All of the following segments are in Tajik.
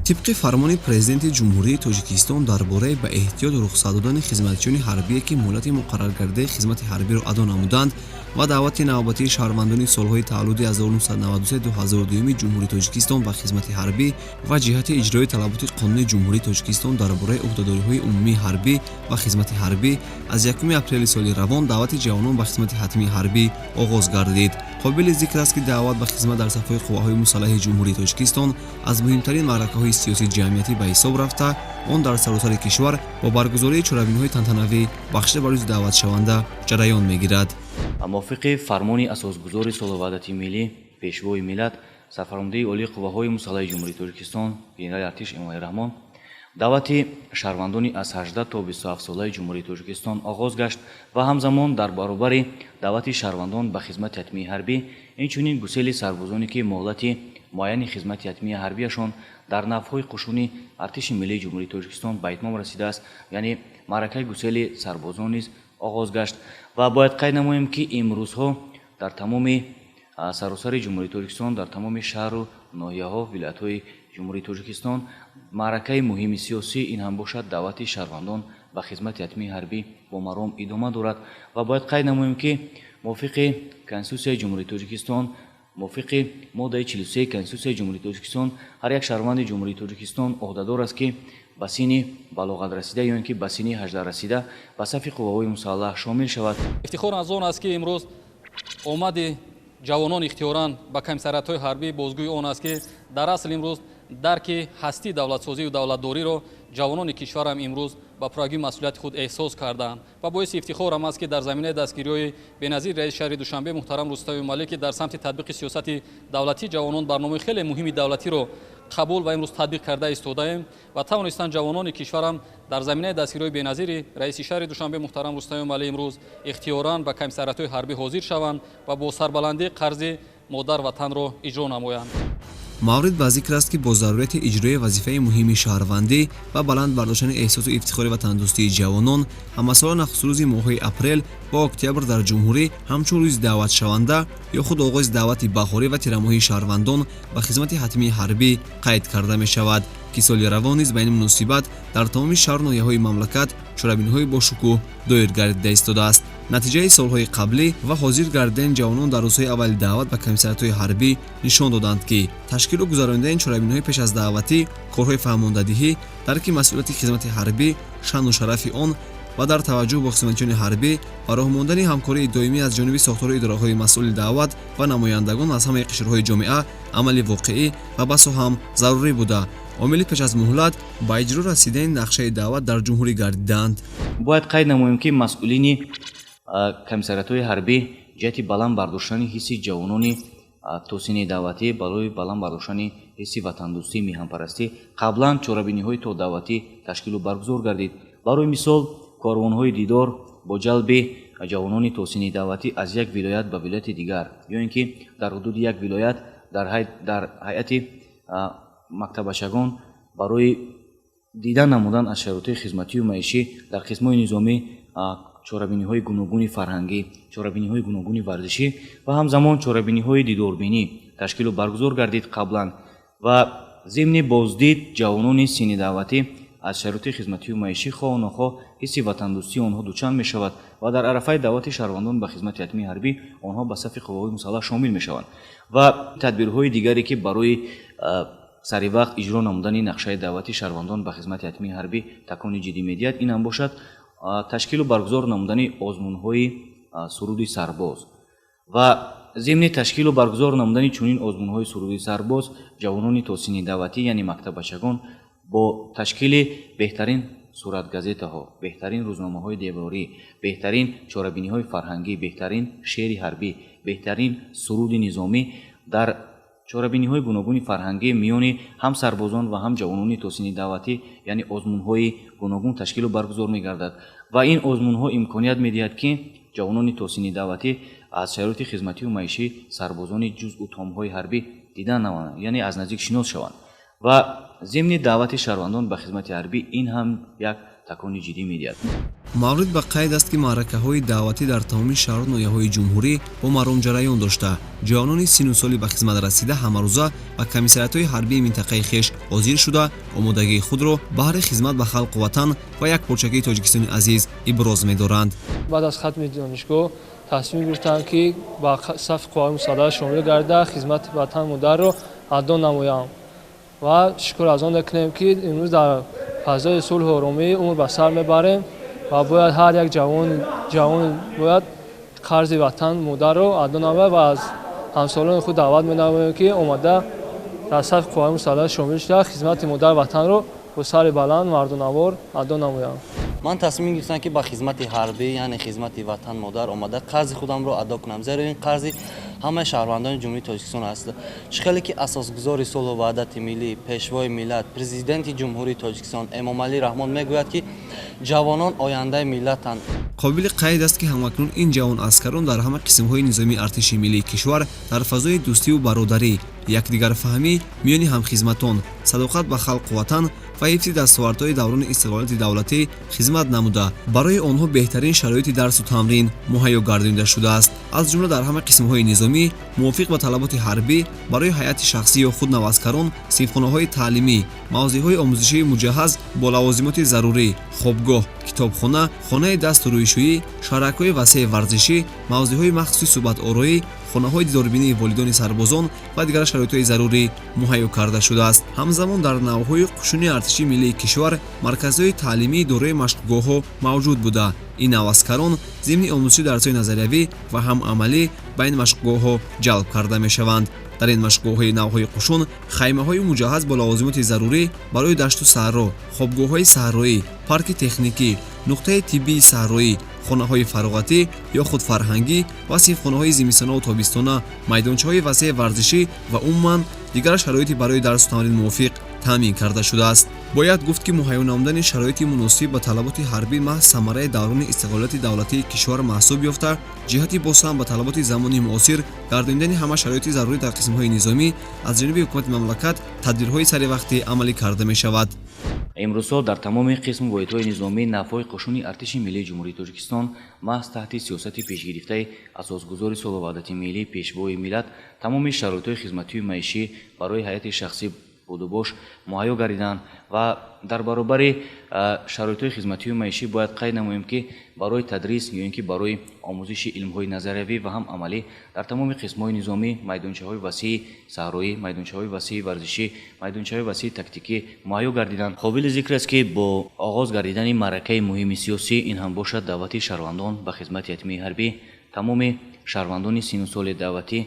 Тибқи фармони Президенти Ҷумҳурии Тоҷикистон дар бораи ба эҳтиёт рухсат додани хизматчиёни ҳарбие, ки муҳлати муқарраргардидаи хизмати ҳарбиро адо намуданд, ва даъвати навбатии шаҳрвандони солҳои таваллуди 1993-2002 Ҷумҳурии Тоҷикистон ба хизмати ҳарбӣ ва ҷиҳати иҷрои талаботи Қонуни Ҷумҳурии Тоҷикистон дар бораи ӯҳдадориҳои умумии ҳарбӣ ва хизмати ҳарбӣ, аз 1 апрели соли равон даъвати ҷавонон ба хизмати ҳатмии ҳарбӣ оғоз гардид. Қобили зикр аст, ки даъват ба хизмат дар сафҳои қувваҳои мусаллаҳи Ҷумҳурии Тоҷикистон аз муҳимтарин маъракаҳои сиёсӣ ҷамъиятӣ ба ҳисоб рафта, он дар саросари кишвар бо баргузории чорабиниҳои тантанавӣ бахшида ба рӯзи даъватшаванда ҷараён мегирад. Мувофиқи фармони Асосгузори сулҳу ваҳдати миллӣ, Пешвои миллат, Сарфармондеҳи Олии Қувваҳои Мусаллаҳи Ҷумҳурии Тоҷикистон, генерали артиш Эмомалӣ Раҳмон, даъвати шаҳрвандони аз 18 то 27 солаи Ҷумҳурии Тоҷикистон оғоз гашт ва ҳамзамон дар баробари даъвати шаҳрвандон ба хизмати ҳатмии ҳарбӣ, инчунин гусели сарбозоне, ки муҳлати муайяни хизмати ҳатмии ҳарбиашон дар навҳои қушуни Артиши Миллии Ҷумҳурии Тоҷикистон ба итмом расидааст, яъне маъракаи гусели сарбозон низ оғоз гашт. Ва бояд қайд намоем, ки имрӯзҳо дар тамоми саросари Ҷумҳурии Тоҷикистон, дар тамоми шаҳру ноҳияҳо, вилоятҳои Ҷумҳурии Тоҷикистон маъракаи муҳими сиёсӣ, ин ҳам бошад даъвати шаҳрвандон ба хизмати ҳатмии ҳарбӣ, бо маром идома дорад. Ва бояд қайд намоем, ки мувофиқи Конститутсияи Ҷумҳурии Тоҷикистон, мувофиқи моддаи 43 Конститутсияи Ҷумҳурии Тоҷикистон, ҳар як шаҳрванди Ҷумҳурии Тоҷикистон ӯҳдадор аст, ки ба синни балоғат расида ё ин ки ба синни 18 расида ба сафи қувваҳои мусаллаҳ шомил шавад. Ифтихор аз он аст, ки имрӯз омади ҷавонон ихтиёран ба комиссариятҳои ҳарбӣ бозгӯи он аст, ки дар асл имрӯз дарки ҳастии давлатсозию давлатдориро ҷавонони кишварам имрӯз ба пуррагии масъулияти худ эҳсос карданд. Ва боиси ифтихорам аст, ки дар заминаи дастгириҳои беназири раиси шаҳри Душанбе муҳтарам Рустами Эмомалӣ, ки дар самти татбиқи сиёсати давлатии ҷавонон барномаи хеле муҳими давлатиро қабул ва имрӯз татбиқ карда истодаем ва тавонистанд ҷавонони кишварам дар заминаи дастгириҳои беназири раиси шаҳри Душанбе муҳтарам Рустами Эмомалӣ имрӯз ихтиёран ба комиссариятҳои ҳарбӣ ҳозир шаванд ва бо сарбаландӣ қарзи модар ватанро иҷро намоянд. Маврид ба зикр аст, ки бо зарурияти иҷрои вазифаи муҳими шаҳрвандӣ ва баланд бардоштани эҳсосу ифтихори ватандӯстии ҷавонон, ҳамасола нахустрӯзи моҳҳои апрел ва октябр дар ҷумҳурӣ ҳамчун рӯзи даъватшаванда ё худ оғози даъвати баҳорӣ ва тирамоҳии шаҳрвандон ба хизмати ҳатмии ҳарбӣ қайд карда мешавад, ки соли равон низ ба ин муносибат дар тамоми шаҳру ноҳияҳои мамлакат чорабиниҳои бошукӯҳ доир гардида истодааст. Натиҷаи солҳои қаблӣ ва ҳозир гардидани ҷавонон дар рӯзҳои аввали даъват ба комиссариятҳои ҳарбӣ нишон доданд, ки ташкилу гузаронидани чорабиниҳои пеш аз даъватӣ, корҳои фаҳмондадиҳӣ, дарки масъулияти хизмати ҳарбӣ, шаъну шарафи он ва дар таваҷҷӯҳ бо хизматчиёни ҳарбӣ ба роҳ мондани ҳамкории доимӣ аз ҷониби сохтору идораҳои масъули даъват ва намояндагон аз ҳамаи қишрҳои ҷомеа амали воқеӣ ва басо ҳам зарурӣ буда, омили пеш аз муҳлат ба иҷро расидани нақшаи даъват дар ҷумҳурӣ гардиданд. Бояд қайд намоем, ки масъулини комиссариятҳои ҳарбӣ ҷиҳати баланд бардоштани ҳисси ҷавонони то синни даъватӣ, барои баланд бардоштани ҳисси ватандӯстӣ, миҳанпарастӣ қаблан чорабиниҳои то даъватӣ ташкилу баргузор гардид. Барои мисол, корвонҳои дидор бо ҷалби ҷавонони то синни даъватӣ аз як вилоят ба вилояти дигар ё ин ки дар ҳудуди як вилоят дар ҳайати мактаббачагон барои дида намудан аз шароитҳои хизматию маишӣ дар қисмҳои низомӣ, чорабиниҳои гуногуни фарҳангӣ, чорабиниҳои гуногуни варзишӣ ва ҳамзамон чорабиниҳои дидорбинӣ ташкилу баргузор гардид қаблан. Ва зимни боздид ҷавонони синни даъватӣ аз шароити хизматию маишӣ хоҳу нохоҳ ҳисси ватандӯстии онҳо дучанд мешавад ва дар арафаи даъвати шаҳрвандон ба хизмати ҳатмии ҳарбӣ онҳо ба сафи қувваҳои мусаллаҳ шомил мешаванд. Ва тадбирҳои дигаре, ки барои сари вақт иҷро намудани нақшаи даъвати шаҳрвандон ба хизмати ҳатмии ҳарбӣ такони ҷиддӣ медиҳад, ин ҳам бошад ташкилу баргузор намудани озмунҳои суруди сарбоз. Ва зимни ташкилу баргузор намудани чунин озмунҳои суруди сарбоз ҷавонони то синни даъватӣ, яъне мактаббачагон, бо ташкили беҳтарин суратгазетаҳо, беҳтарин рӯзномаҳои деворӣ, беҳтарин чорабиниҳои фарҳангӣ, беҳтарин шеъри ҳарбӣ, беҳтарин суруди низомӣ дар чорабиниҳои гуногуни фарҳангӣ миёни ҳам сарбозон ва ҳам ҷавонони то синни даъватӣ, яъне озмунҳои гуногун ташкилу баргузор мегардад. Ва ин озмунҳо имконият медиҳад, ки ҷавонони то синни даъватӣ аз шароити хизматию маишӣ сарбозони ҷузъу томҳои ҳарбӣ дида намоянд, яъне аз наздик шинос шаванд. Ва зимни даъвати шаҳрвандон ба хизмати ҳарбӣ ин ҳам як такони ҷиддӣ медиҳад. Маврид ба қайд аст, ки маъракаҳои даъватӣ дар тамоми шаҳру ноҳияҳои ҷумҳурӣ бо маром ҷараён дошта, ҷавонони сину соли ба хизмат расида ҳамарӯза ба комиссариятҳои ҳарбии минтақаи хеш ҳозир шуда, омодагии худро баҳри хизмат ба халқу ватан ва якпорчагии Тоҷикистони азиз иброз медоранд. Баъд аз хатми донишгоҳ тасмим гирифтам, ки ба сафи қувваҳои мусаллаҳ шомил гардида, хизмати ватан модарро адо намоям ва шукр аз он мекунем, ки имрӯз дар фазои сулҳу оромӣ умр ба сар мебарем ва бояд ҳар як ҷавон бояд қарзи ватан модарро адо намояд ва аз ҳамсолони худ даъват менамоем, ки омада дар сафи қувваҳои мусаллаҳ шомил шуда, хизмати модар ватанро бо сари баланд мардонавор адо намоянд. Ман тасмим гирифтам, ки ба хизмати ҳарбӣ, яъне хизмати ватан модар омада, қарзи худамро адо кунам, зеро ин қарзи ҳамаи шаҳрвандони Ҷумҳурии Тоҷикистон аст. Чӣ хеле ки асосгузори сулҳу ваҳдати миллӣ, пешвои миллат, Президенти Ҷумҳурии Тоҷикистон Эмомалӣ Раҳмон мегӯяд, ки ҷавонон ояндаи миллатанд. Қобили қайд аст, ки ҳамакнун ин ҷавон аскарон дар ҳама қисмҳои низомии артиши миллии кишвар дар фазои дӯстиву бародарӣ, якдигарфаҳмӣ миёни ҳамхизматон, садоқат ба халқу ватан ва ҳифзи дастовардҳои даврони истиқлолияти давлатӣ хизмат намуда, барои онҳо беҳтарин шароити дарсу тамрин муҳайё гардонида шудааст. Аз ҷумла, дар ҳама қисмҳои низомӣ мувофиқ ба талаботи ҳарбӣ барои ҳайати шахсӣ ё худ наваскарон синфхонаҳои таълимӣ, мавзеъҳои омӯзишии муҷаҳҳаз бо лавозимоти зарурӣ, хобгоҳ, китобхона, хонаи дасту рӯйшӯӣ, шаҳракҳои васеи варзишӣ, мавзеъҳои махсуси суҳбатороӣ, хонаҳои дидорбинии волидони сарбозон ва дигар шароитҳои зарурӣ муҳайё карда шудааст. Ҳамзамон, дар навъҳои қушуни артиши миллии кишвар марказҳои таълимии дорои машқгоҳҳо мавҷуд буда, ин наваскарон зимни омӯзиши дарсҳои назариявӣ ва ҳам амалӣ ба ин машқгоҳҳо ҷалб карда мешаванд. Дар ин машқгоҳҳои навъҳои қушун хаймаҳои муҷаҳҳаз бо лавозимоти зарурӣ барои дашту саҳро, хобгоҳҳои саҳроӣ, парки техникӣ, нуқтаи тиббии саҳроӣ, хонаҳои фароғатӣ ё худ фарҳангӣ ва синфхонаҳои зимистонаву тобистона, майдончаҳои васеи варзишӣ ва умуман дигар шароити барои дарсу тамрин мувофиқ таъмин карда шудааст. Бояд гуфт, ки муҳайё намудани шароити муносиб ба талаботи ҳарбӣ маҳз самараи даврони истиқлолияти давлатии кишвар маҳсуб ёфта, ҷиҳати боз ҳам ба талаботи замони муосир гардонидани ҳама шароити зарурӣ дар қисмҳои низомӣ аз ҷониби ҳукумати мамлакат тадбирҳои саривақтӣ амалӣ карда мешавад. Имрӯзҳо дар тамоми қисму воҳидҳои низомии навъҳои қушуни артиши миллии Ҷумҳурии Тоҷикистон маҳз таҳти сиёсати пешгирифтаи асосгузори сулҳу ваҳдати миллӣ, пешвои миллат тамоми шароитҳои хизматию маишӣ барои ҳайати шахсӣ будубош муҳайё гардиданд ва дар баробари шароитҳои хизматию маишӣ бояд қайд намоем, ки барои тадрис ё ин ки барои омӯзиши илмҳои назариявӣ ва ҳам амалӣ дар тамоми қисмҳои низомӣ майдончаҳои васеи саҳроӣ, майдончаҳои васеи варзишӣ, майдончаҳои васеи тактикӣ муҳайё гардиданд. Қобили зикр аст, ки бо оғоз гардидани маъракаи муҳими сиёсӣ, ин ҳам бошад даъвати шаҳрвандон ба хизмати ҳатмии ҳарбӣ, тамоми шаҳрвандони сину соли даъватӣ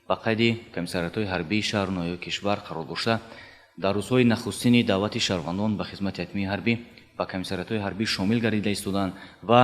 ба қайди комиссариятҳои ҳарбии шаҳру ноҳияҳои кишвар қарор дошта, дар рӯзҳои нахустини даъвати шаҳрвандон ба хизмати ҳатмии ҳарбӣ ба комиссариятҳои ҳарбӣ шомил гардида истоданд ва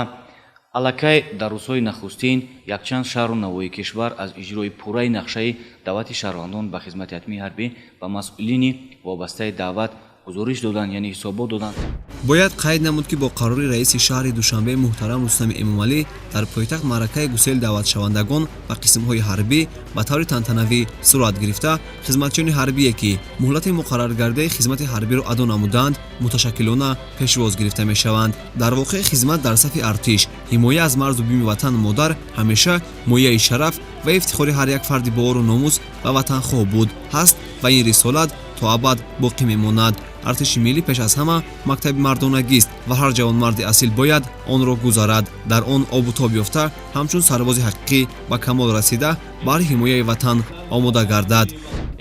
аллакай дар рӯзҳои нахустин якчанд шаҳру навоҳии кишвар аз иҷрои пурраи нақшаи даъвати шаҳрвандон ба хизмати ҳатмии ҳарбӣ ба масъулини вобастаи даъват гузориш доданд, яъне ҳисобот доданд. Бояд қайд намуд, ки бо қарори раиси шаҳри Душанбе муҳтарам Рустами Эмомалӣ дар пойтахт маъракаи гусели даъватшавандагон ба қисмҳои ҳарбӣ ба таври тантанавӣ сурат гирифта, хизматчиёни ҳарбие, ки муҳлати муқарраргардаи хизмати ҳарбиро адо намуданд, муташаккилона пешвоз гирифта мешаванд. Дар воқеъ, хизмат дар сафи артиш, ҳимоя аз марзу буми ватан модар ҳамеша мояи шараф ва ифтихори ҳар як фарди бовару номус ва ватанхоҳ буд, ҳаст ва ин рисолат то абад боқӣ мемонад. Артиши миллӣ пеш аз ҳама мактаби мардонагист ва ҳар ҷавонмарди асил бояд онро гузарад, дар он обу тоб ёфта, ҳамчун сарбози ҳақиқӣ ба камол расида, баҳри ҳимояи ватан омода гардад.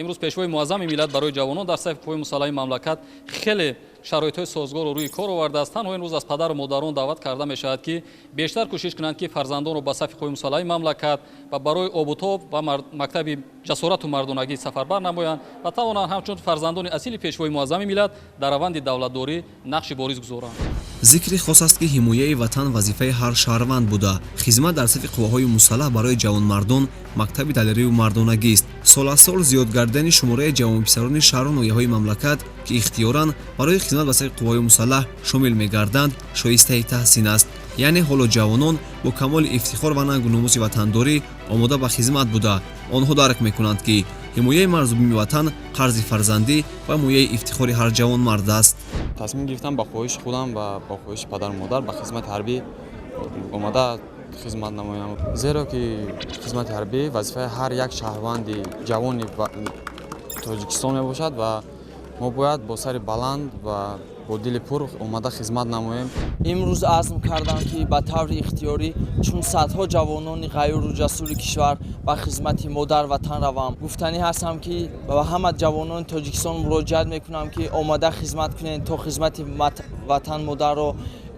Имрӯз пешвои муаззами миллат барои ҷавонон дар сафи қувваҳои мусаллаҳи мамлакат хеле шароитҳои созгорро рӯи кор овардааст. Танҳо имрӯз аз падару модарон даъват карда мешавад, ки бештар кӯшиш кунанд, ки фарзандонро ба сафи қувваҳои мусаллаҳи мамлакат ва барои обутоб ва мактаби ҷасорату мардонагӣ сафарбар намоянд ва тавонанд ҳамчун фарзандони асили пешвои муаззами миллат дар раванди давлатдорӣ нақши бориз гузоранд. Зикри хос аст, ки ҳимояи ватан вазифаи ҳар шаҳрванд буда, хизмат дар сафи қувваҳои мусаллаҳ барои ҷавонмардон мактаби далерию мардонагист. Сол аз сол зиёд гардидани шумораи ҷавонписарони шаҳру ноҳияҳои мамлакат, ки ихтиёран барои хизмат ба сафи қувваҳои мусаллаҳ шомил мегарданд, шоистаи таҳсин аст. Яъне ҳоло ҷавонон бо камоли ифтихор ва нангу номуси ватандорӣ омода ба хизмат буда, онҳо дарк мекунанд, ки ҳимояи марзу буми ватан қарзи фарзандӣ ва мояи ифтихори ҳар ҷавонмард аст. Тасмим гирифтам, ба хоҳиши худам ва ба хоҳиши падару модар ба хизмати ҳарбӣ омада хизмат намоям, зеро ки хизмати ҳарбӣ вазифаи ҳар як шаҳрванди ҷавони Тоҷикистон мебошад ва мо бояд бо сари баланд ва бо дили пур омада хизмат намоем. Имрӯз азм кардам, ки ба таври ихтиёрӣ, чун садҳо ҷавонони ғайюру ҷасури кишвар, ба хизмати модар ватан равам. Гуфтанӣ ҳастам, ки ба ҳама ҷавонони Тоҷикистон муроҷиат мекунам, ки омада хизмат кунед, то хизмати ватан модарро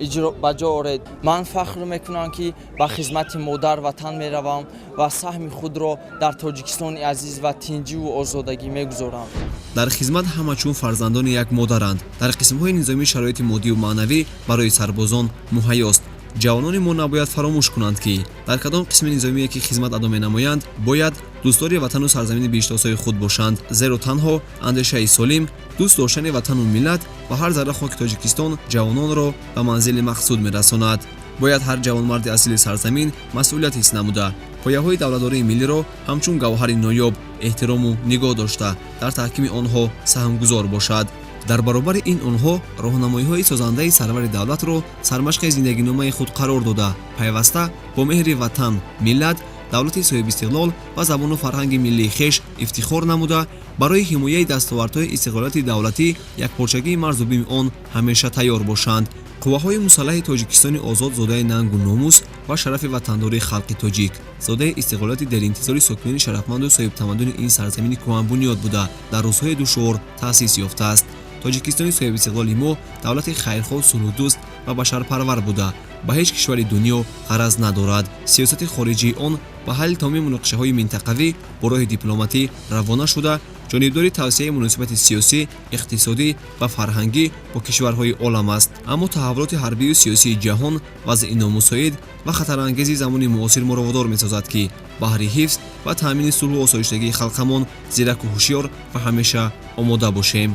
иҷро ба ҷо оред. Ман фахр мекунам, ки ба хизмати модар ватан меравам ва саҳми худро дар Тоҷикистони азиз ва тинҷиву озодагӣ мегузорам. Дар хизмат ҳама чун фарзандони як модаранд. Дар қисмҳои низомӣ шароити моддию маънавӣ барои сарбозон муҳайёст. Ҷавонони мо набояд фаромӯш кунанд, ки дар кадом қисми низомие ки хизмат адо менамоянд, бояд дӯстдори ватану сарзамини биҳиштосои худ бошанд, зеро танҳо андешаи солим, дӯст доштани ватану миллат ва ҳар зарра хоки Тоҷикистон ҷавононро ба манзили мақсуд мерасонад. Бояд ҳар ҷавонмарди асили сарзамин масъулият ҳис намуда, пояҳои давлатдории миллиро ҳамчун гавҳари ноёб эҳтирому нигоҳ дошта, дар таҳкими онҳо саҳмгузор бошад. Дар баробари ин, онҳо роҳнамоиҳои созандаи сарвари давлатро сармашқи зиндагиномаи худ қарор дода, пайваста бо меҳри ватан, миллат, давлати соҳибистиқлол ва забону фарҳанги миллии хеш ифтихор намуда, барои ҳимояи дастовардҳои истиқлолияти давлатӣ, якпорчагии марзу буми он ҳамеша тайёр бошанд. Қувваҳои мусаллаҳи Тоҷикистони озод зодаи нангу номус ва шарафи ватандории халқи тоҷик, зодаи истиқлолияти деринтизори сокинони шарафманду соҳибтамаддуни ин сарзамини кӯҳанбунёд буда, дар рӯзҳои душвор таъсис ёфтааст. Тоҷикистони соҳибистиқлоли мо давлати хайрхоҳ, сулҳдӯст ва башарпарвар буда, ба ҳеҷ кишвари дунё ғараз надорад. Сиёсати хориҷии он ба ҳалли тамоми муноқишаҳои минтақавӣ бо роҳи дипломатӣ равона шуда, ҷонибдори тавсеаи муносибати сиёсӣ, иқтисодӣ ва фарҳангӣ бо кишварҳои олам аст. Аммо таҳаввулоти ҳарбию сиёсии ҷаҳон, вазъи номусоид ва хатарангези замони муосир моро водор месозад, ки баҳри ҳифз ва таъмини сулҳу осоиштагии халқамон зираку ҳушёр ва ҳамеша омода бошем.